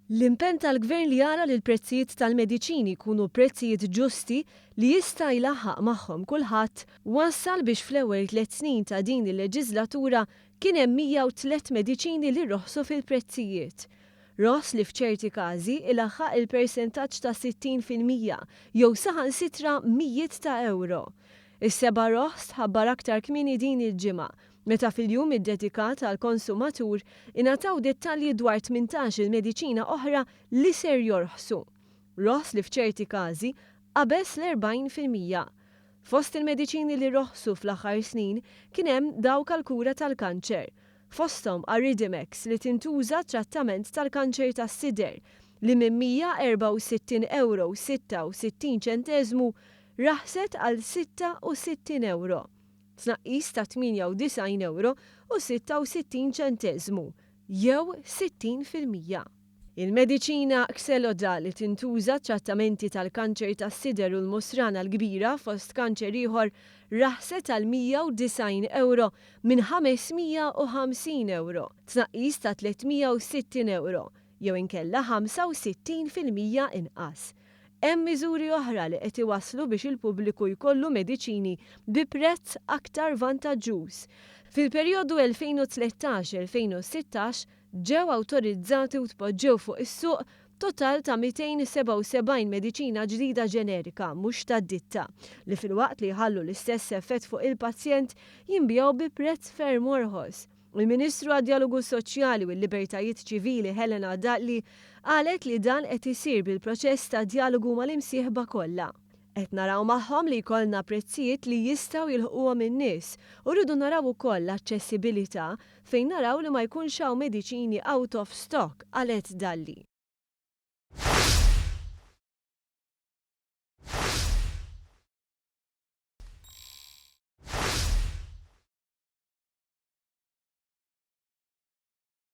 L-impenn tal-Gvern li jara li l-prezzijiet tal-mediċini jkunu prezzijiet ġusti li jista' jlaħħaq magħhom kulħadd wassal biex fl-ewwel tliet snin ta' din il-leġiżlatura kien hemm 103 mediċini li roħsu fil-prezzijiet. Roħs li f'ċerti każi ilaħħaq il-persentaġġ ta' 60% jew saħansitra mijiet ta' ewro. Is-seba' roħs tħabbar aktar kmieni din il-ġimgħa meta fil-jum iddedikat għall-konsumatur ingħataw dettalji dwar 18-il mediċina oħra li ser jorħsu. Roħs li f'ċerti każi qabeż l-40%. Fost il-mediċini li roħsu fl-aħħar snin kien hemm dawk għall-kura tal-kanċer. Fosthom Aridimex li tintuża trattament tal-kanċer tas-sider li minn 164 ewro u 66 ċenteżmu raħset għal 66 ewro. Tnaqqis ta' 98 ewro u 66 ċenteżmu, jew 60%. Il-mediċina Xeloda li tintuża trattamenti tal-kanċer tas-sider u l-musrana l-kbira fost kanċer ieħor raħset għal 190 ewro minn 550 ewro, tnaqqis ta' 360 ewro, jew inkella 65% inqas. Hemm miżuri oħra li qed iwasslu biex il-pubbliku jkollu mediċini bi prezz aktar vantaġġuż. Fil-perjodu 2013-2016 ġew awtorizzati u tpoġġew fuq is-suq total ta' 277 mediċina ġdida ġenerika mhux tad-ditta li filwaqt li jħallu l-istess effett fuq il-pazjent jinbiegħu bi prezz ferm orħos. Il-Ministru għad-Djalogu Soċjali u l-Libertajiet Ċivili Helena Dalli qalet li dan qed isir bil-proċess ta' djalogu mal-imsieħba kollha. Qed naraw magħhom li jkollna prezzijiet li jistgħu jilħquhom in-nies u rridu naraw ukoll l-aċċessibilità fejn naraw li ma jkunx hawn mediċini out of stock, qalet Dalli.